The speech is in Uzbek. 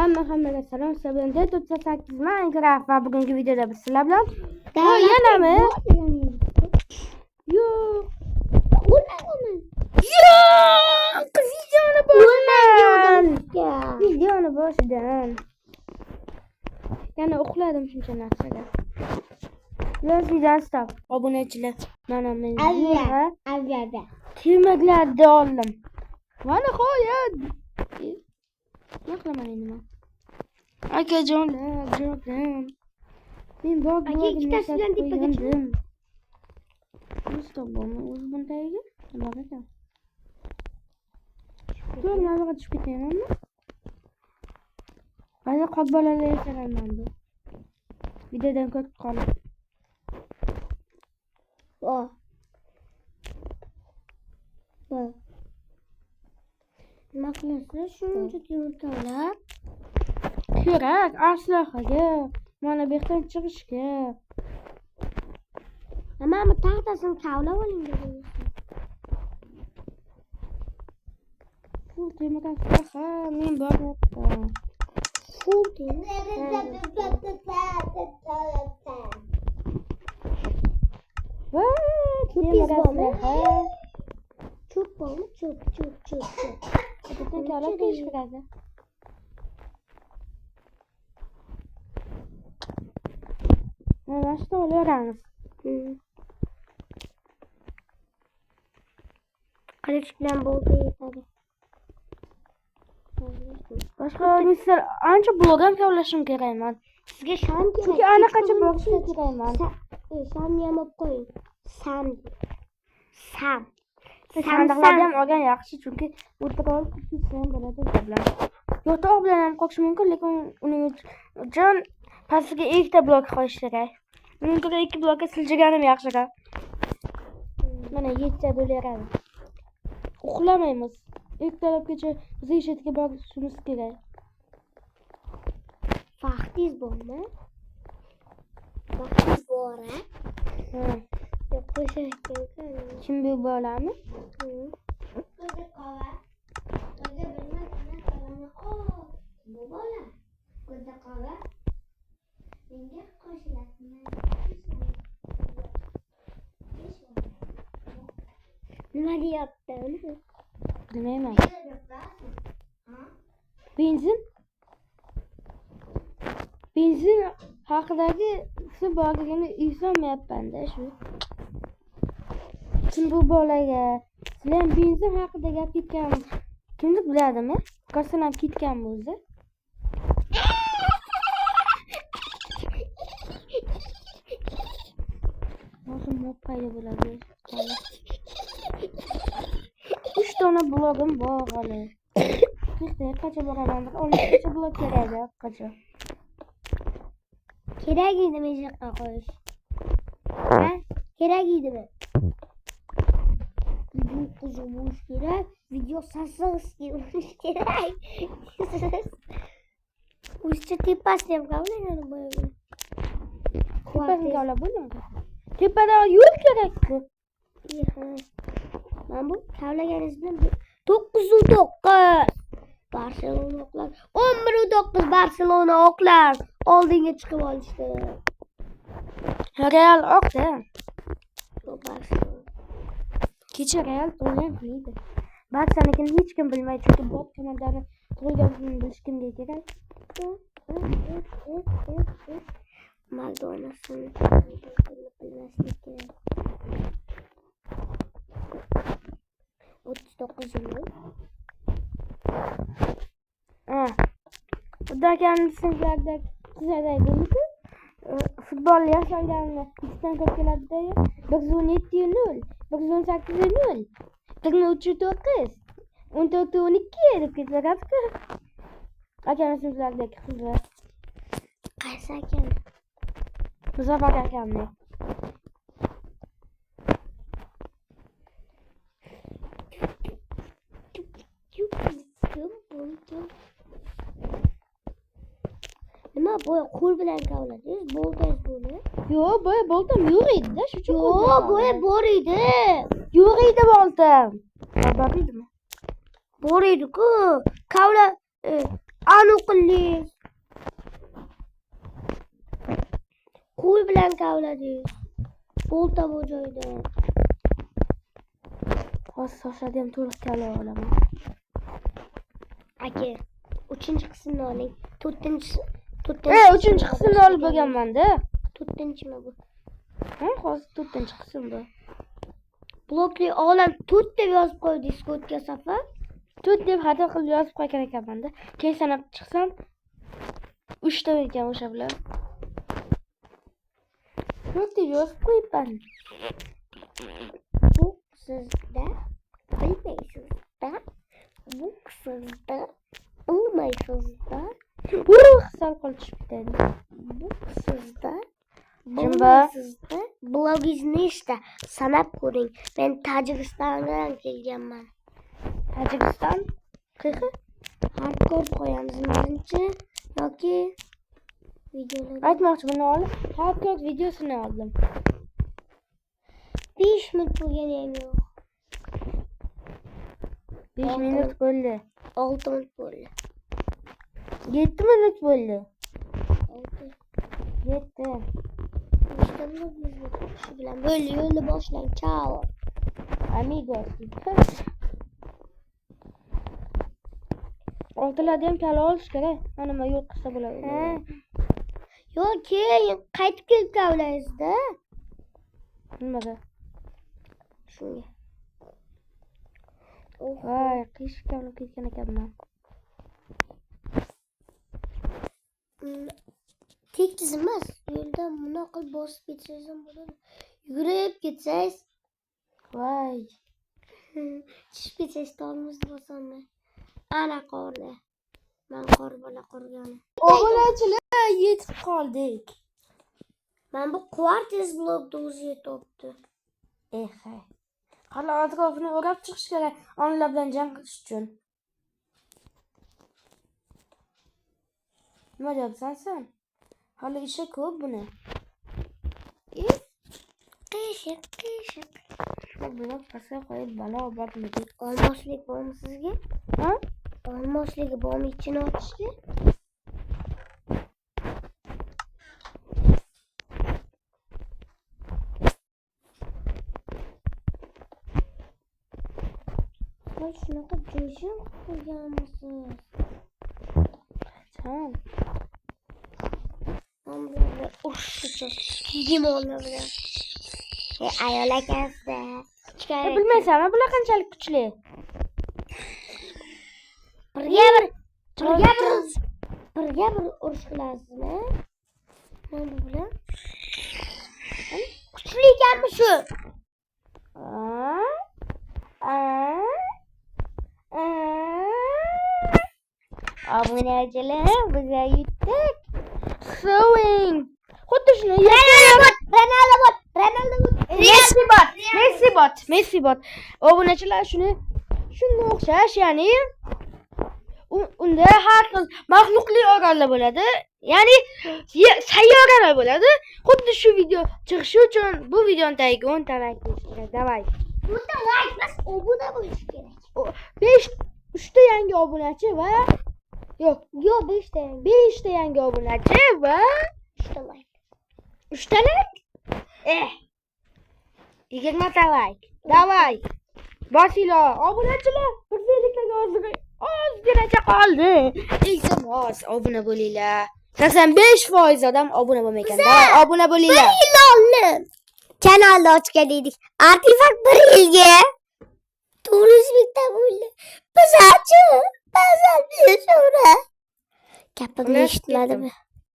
Hammaga salom, sizlar bilan D98 Minecraft va bugungi videoda biz sizlar bilan yanami? Yo'q. Yo'q, videoni boshidan. Videoni boshidan. Yana uxladim shuncha narsaga. Biz videoni stop. Obunachilar, mana men Avva. Temirlarni oldim. Va nihoyat. Nima qilaman endi men? Akajonlar, jonim. Men bor Aka, ikkitasi bilan tepaga chiq. Stop bo'lma, o'zi buni tagiga. Nima ekan? To'g'ri, nima tushib ketaymanmi? Ba'zi qop bolalar yashaganman bu. Videodan ko'rib qolib. O. Bu. Nima qilasiz shuncha temir kavlab? Kerak aslahaga, mana bu yoqdan chiqishga. Mana bu taxtasini kavlab oling dedim. Bu temir aslaha men boryapman. Full temir. Voy, temir bormi? aslaha. Cho'p bormi? Cho'p, cho'p, cho'p, cho'p. Bitta kavlab kelish kerak. Mana shuni olaveramiz. Qilich bilan bolta yetadi. Boshqa misol ancha blok ham kavlashim kerakman. Sizga sham kerak. Chunki anaqacha blok kerakman. Shamni ham olib qo'ying. Sam. Sam. Sandiqlarni ham olgan yaxshi, chunki o'tirib olib ketsa ham bo'ladi bilan. Yotoq bilan ham qoqish mumkin, lekin uning uchun pastiga ikkita blok qo'yish kerak. Uning ko'ra ikki blokka siljiganim yaxshiroq. Mana yetsa bo'laveradi. Uxlamaymiz. Ertalabgacha biz eshakka borishimiz kerak. Vaqtingiz bormi? Vaqtingiz bor-a? Ha. Yo'q, qo'shayotgan. Kim bu bolami? Bu bola ko'zi qora. Menga qo'shilasizmi? Nima deyapti? Bilmayman. Benzin? Benzin haqidagi shu borligini eslolmayapman-da shu. Kim bu bolaga? Sizlar ham benzin haqida gap ketgan kimdir biladimi? Rostdan ham ketganmi o'zi? Hozir mob paydo bo'ladi. 3 dona blogim bor hali. Qancha boraman? 12 blok kerak qancha? Kerak edimi yoqqa qo'yish? Ha? Kerak edimi? Video qiziq bo'lishi kerak, video sasiq bo'lishi kerak. O'zicha tepasini ham kavlaydi boyagi. Tepasini kavlab bo'ldimi? Tepada yo'l kerak-ku. Mana bu kavlaganingiz bilan 9-9 Barselona oqlar. 11-9 Barselona oqlar oldinga chiqib olishdi. Real oqda. Barselona. Kecha Real tug'ilgan kuni edi. Barsanikini hech kim bilmaydi, chunki bot komandani tug'ilgan kunini bilish kimga kerak? Maradonasini bilmaslik kerak. 39 yil. Ha. Xudokamni sinflarda qizlarday bo'lmasa, futbol yasalganini ikkitadan ko'p keladi-da. 117-0, 118-0, 23-9, 14-12 deb ketaveradi-ku. Akam sinflardagi qizlar. Qaysi akam? Muzaffar akamni. Nima boya qo'l bilan kavladingiz? Boltangiz bo'ldi? Yo'q, boya boltam yo'q edi-da, shu uchun Yo'q, boya bor edi. Yo'q edi boltam. Bor edimi? Bor edi-ku. Kavla Anu qildingiz. Qo'l bilan kavladingiz. Bolta bu joyda. Hozir toshlarni ham to'liq kavlab olaman. Aka, uchinchi qismni oling. To'rtinchisi, Uchinchi qismni olib bo'lganman-da. To'rtinchimi bu? Ha, hozir to'rtinchi qism bu. Blokli olam 4 deb yozib qo'ydingiz o'tgan safar. 4 deb xato qilib yozib qo'ygan ekanman-da. Keyin sanab chiqsam 3 ta ekan o'sha bilan. 4 deb yozib qo'yibman. Bu sizda bilmaysizda. Bu sizda bilmaysizda. Urug' sal qol tushib ketadi. Bu sizda Jimba. bilmaysizda. Blogingiz nechta? Sanab ko'ring. Men Tojikistondan kelganman. Tojikiston? Qiqi? Hardcore qo'yamiz birinchi yoki videolar. Aytmoqchi, buni olib, hardcore videosini oldim. 5 minut bo'lgani ham yo'q. 5 Olti. minut bo'ldi. 6 minut bo'ldi. 7 minut bo'ldi. 6. 7. Nechta blogingiz bor? Shu bilan bo'ldi, yo'lni boshlang. Chao. Amigos. Oltilarda ham kala olish kerak. Mana nima yo'q qilsa bo'ladi. Ha. Yo'q, keyin qaytib kelib kavlaysiz-da. Nimaga? Shunga. Oh. Voy, qiyshiq kavlab ketgan ekanman. Tekis emas, yo'ldan bundoq qilib bosib ketsangiz ham bo'ladi. Yugurib ketsangiz, Voy. tushib ketsangiz tormozni bosolmay. Ana qorda. Man qor bola qurgani. Obunachilar, yetib qoldik. Mana bu kvartz blokda o'zi yetibdi. Eh, hay. Hali atrofini o'rab chiqish kerak, onlar bilan jang qilish uchun. Nima deyapsan sen? Hali ishi ko'p buni. Qiyshiq, qiyshiq. Bu blok pastga qo'yib balo bormidi? Olmoslik bormi sizga? Ha? Olmosligi bormi ichini ochishga? Voy, shunaqa jo'jim qilib qo'yganmisiz? Qachon? Men bularni urush uchun limonlar bilan. Ayol ekansizda. Ichkari. Bilmaysanmi bular qanchalik kuchli? Birga bir birga bir birga bir urush qilasizmi? Men bu bilan. Kuchli ekanmi shu? Aa? Aa? Aa? Obunachilar, biza yutdik. Swing. Xuddi shuni Ronaldo bot, Ronaldo bot, Messi bot, Messi bot, Messi bot. Obunachilar shuni shunga o'xshash, ya'ni unda har xil maxluqli orollar bo'ladi. Ya'ni sayyoralar bo'ladi. Xuddi shu video chiqishi uchun bu videoni tagiga 10 ta like qo'yish kerak. Давай. Bunda like emas, obuna bo'lish kerak. 5 3 ta yangi obunachi va yo'q, Yo'q, 5 ta yangi. 5 ta yangi obunachi va 3 ta like. 3 ta like. 20 ta like. Давай. Bosinglar. Obunachilar, 150 taga ozginacha qoldi. Iltimos, obuna bo'linglar. 85% odam obuna bo'lmagan. Давай, obuna bo'linglar. Bir yil oldin kanalni ochgan edik. Artefakt bir yilga 400 mingta bo'ldi. Biz-chi, biz bir sonra. Gapimni Ular eshitmadimi? ketdim.